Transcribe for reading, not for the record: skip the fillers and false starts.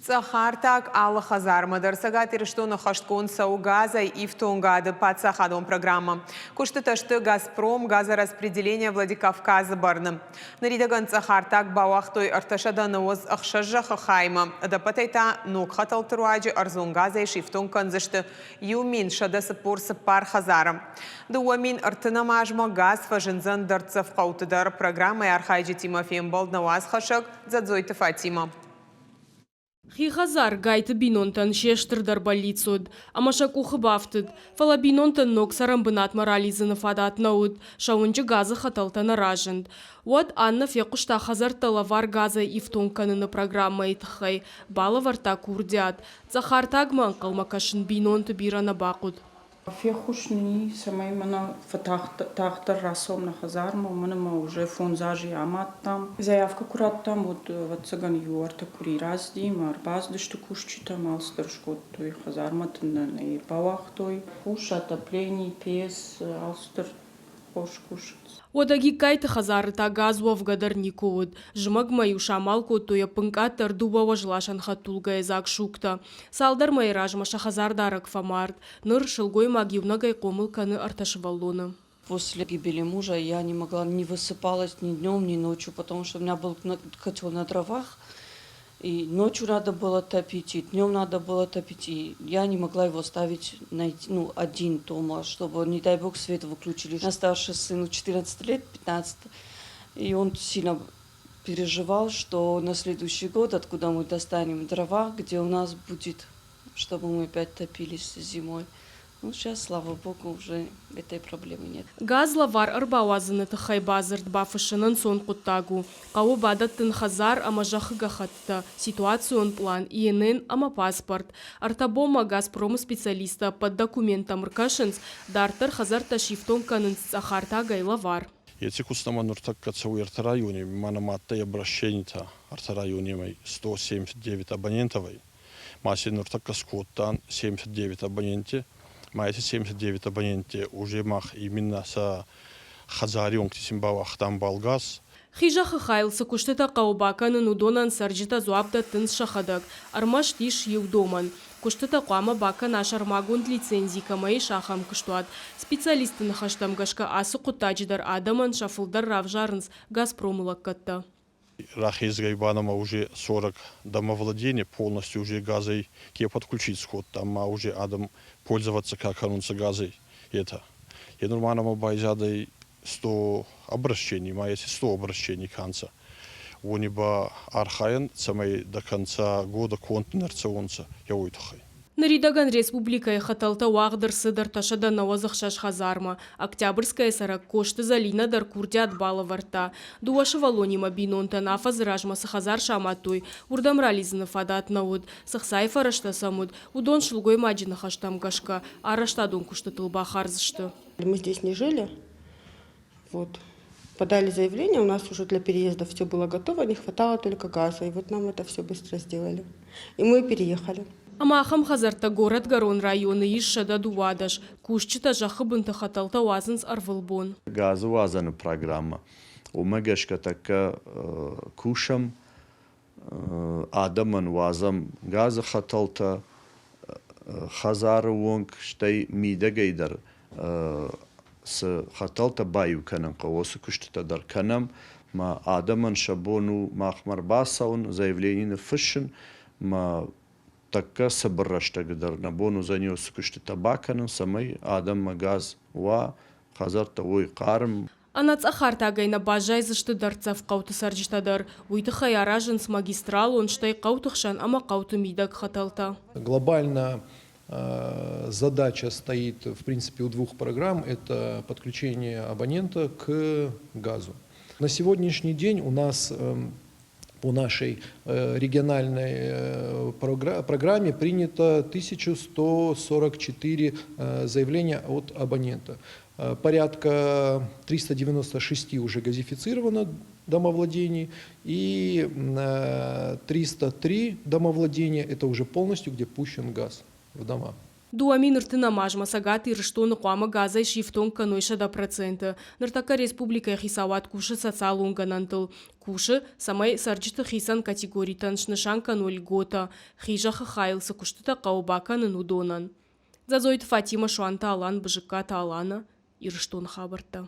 Цъӕх артаг алы хӕдзармӕ дӕр. Цӕгат Ирыстоны ӕххӕстгонд цӕуы газӕй ифтонгады паддзахадон программӕ. Куыстытӕ сты «Газпром» газораспределение Владикавказ-ы бӕрны. Ныридӕгӕн цъӕх артаг бауагътой 396 зӕххы хаймӕ. Ӕдӕппӕтӕй та ног хӕтӕлты руаджы ӕрдзон газӕй сифтонг кӕндзысты 1144 хӕдзары. 2030-ӕм азмӕ газ фӕзындзӕн дӕрддзӕф хъӕуты дӕр. Программӕйы архайджытимӕ фембӕлд нӕ уацхӕссӕг Дзӕдзойты Фатимӕ. Хи хӕдзар Гайты бинонтӕн се стырдӕр бӕллиц уыд, ӕмӕ сӕ къухы бафтыд. Фӕлӕ бинонтӕн ног цӕрӕнбынатмӕ ралидзыны фадат нӕ уыд, сӕ уынджы газы хӕтӕлтӕ нӕ разынд. Уӕд Аннӕ фехъуыста хӕдзӕрттӕ лӕвар газӕй ифтонг кӕныны программӕйы тыххӕй, балӕвӕрдта курдиат. Цъӕхартагмӕ ӕнхъӕлмӕ кӕсын бинонты бирӕ нӕ бахъуыд. Феххуыс нын и, цӕмӕй мӕнӕ фӕтагъддӕр рацӕуӕм нӕ хӕдзармӕ, уымӕн ӕмӕ уже фондз азы амадтам. Заявкӕ куы радтам, уӕд, ӕвӕццӕгӕн, иу ӕртӕ къуыри рацыди ӕмӕ ӕрбацыдысты кусджытӕ ӕмӕ алцыдӕр скодтой. Хӕдзармӕ тын нӕ нӕ бауагътой. Хус, отоплени, пец, алцыдӕр хорз кусынц. Уӕдӕ Гигкайты хӕдзары та газ уӕвгӕ дӕр никуы уыд. Зымӕгмӕ-иу самал кодтой ӕппынкъаддӕр дыууӕ уӕзласӕн хӕдтулгӕйы дзаг сугтӕ. Цалдӕр мӕйы размӕ сӕ хӕдзардарӕг фӕмард. Ныр сылгоймаг иунӕгӕй хъомыл кӕны ӕртӕ сывӕллоны. После гибели мужа я не могла, не высыпалась ни днем, ни ночью, потому что у меня был котел на дровах, и ночью надо было топить, и днем надо было топить, и я не могла его оставить, ну, один дома, чтобы, не дай бог, свет выключили. У меня старший сыну 14 лет, 15, и он сильно переживал, что на следующий год, откуда мы достанем дрова, где у нас будет, чтобы мы опять топились зимой. Ну, сейчас, слава богу, уже этой проблемы нет. Газ лӕвар ӕрбауадзыны тыххӕй бадзырд бафыссын ӕнцон хъуыддаг у. Хъӕуы бадӕттын хӕдзар ӕмӕ зӕххы гӕххӕттытӕ, ситуацион пълан, ИНН ӕмӕ паспорт. Ӕртӕ бонмӕ «Газпром»-ы специалисттӕ ӕппӕт документтӕм ӕркӕсынц, дарддӕр хӕдзӕрттӕ сифтонг кӕнынц цъӕхартагӕй лӕвар. Еци кустӕмӕ нуртӕккӕ цӕуй ӕртӕ районеми, ма нӕмӕ адтӕй обращенитӕ ӕртӕ районемӕй 179 абонентовӕй. Ма си нуртӕккӕ скодтан 79 абоненти. Ма еци 79 абоненти уже мах именно сӕ хӕдзари онгти син бауагътан балгаз. Хи зӕххы хайыл цы куыстытӕ хъӕуы бакӕнын, уыдонӕн цӕрджытӕ дзуапп дӕттынц сӕхӕдӕг. Ӕрмӕст ис иу домӕн. Куыстытӕ хъуамӕ бакӕна сӕрмагонд лицензи кӕмӕ ис, ахӕм куыстуат. Специалистты ныхӕстӕм гӕсгӕ ацы хъуыддаджы дӕр адӕмӕн сӕ фылдӕр равзарынц «Газпром»-ы лӕггӕдтӕ. Рахезгӕй ба нӕмӕ уже 40 домовладения полностью уже газӕй ке подключить кодта, ма уже адӕм пользоваться ка кӕнунцӕ газӕй, етӕ. Е нур ма нӕмӕ байзадӕй 100 обращений, ма еци 100 обращений ка нцӕ, уони ба архайӕн, цӕмӕй до конца года конд не рцӕуонцӕ, е уой туххӕй. Ныридӕгӕн республикӕйы хӕтӕлтӕ уагъд ӕрцыд 396 хӕдзармӕ. Октябрьскӕйы цӕрӕг Косты Зӕлинӕ дӕр курдиат балӕвӕрдта. Дыууӕ сывӕллонимӕ бинонтӕн афӕдзы размӕ цы хӕдзар самадтой, уырдӕм ралидзыны фадат нӕ уыд. Цы хцайы фӕрӕзтӕ сӕм уыд, уыдон сылгоймаджы ныхӕстӕм гӕсгӕ арӕзтадон куыстытыл бахардз сты. Мы здесь не жили. Вот. Подали заявление, у нас уже для переезда все было готово, не хватало только газа. И вот нам это все быстро сделали. И мы переехали. Ӕмӕ ахӕм хӕдзӕрттӕ Горӕтгӕрон районы ис 112. Кусджытӕ зӕххы бынты хӕтӕлтӕ уадзынц ӕрвылбон. Газы уадзӕны программӕ. Уымӕ гӕсгӕ тӕккӕ кусӕм, адӕмӕн уадзӕм газы хӕтӕлтӕ хӕдзары онг, стӕй мидӕгӕй дӕр цы хӕтӕлтӕ баиу кӕнын хъӕуы, уыцы куыстытӕ дӕр кӕнӕм. Мӕ адӕмӕн сӕ бон у махмӕ ӕрбацӕуын, заявлени ныффыссын, мӕ тӕккӕ цыбыр рӕстӕджы дӕр нӕ бон уыдзӕни уыцы куыстытӕ бакӕнын, цӕмӕй адӕммӕ газ уа, хӕдзӕрттӕ уой хъарм. Ӕнӕцъӕхартагӕй нӕ баззайдзысты дӕрддзӕф хъӕуты цӕрджытӕ дӕр. Уый тыххӕй аразынц магистралон, стӕй хъӕуты хсӕн ӕмӕ хъӕуты мидӕг хӕтӕлтӕ. Глобально задача стоит, в принципе, у двух программ. Это подключение абонента к газу. На сегодняшний день у нас по нашей региональной программе принято 1144 заявления от абонента. Порядка 396 уже газифицировано домовладений и 303 домовладения – это уже полностью, где пущен газ в дома. 2030 азмӕ Цӕгат Ирыстоны хъуамӕ газӕй сифтонг кӕной 100%. Ныртӕккӕ республикӕйы хицауад кусы социалон гӕнӕнтыл. Кусы, цӕмӕй цӕрджыты хицӕн категоритӕн снысан кӕной льготӕ, хи зӕххы хайыл цы куыстытӕ хъӕуы бакӕнын, уыдонӕн. Дзӕдзойты Фатимӕ, Суанты Алан, Бызыккаты Алана, Ирыстоны хабӕрттӕ.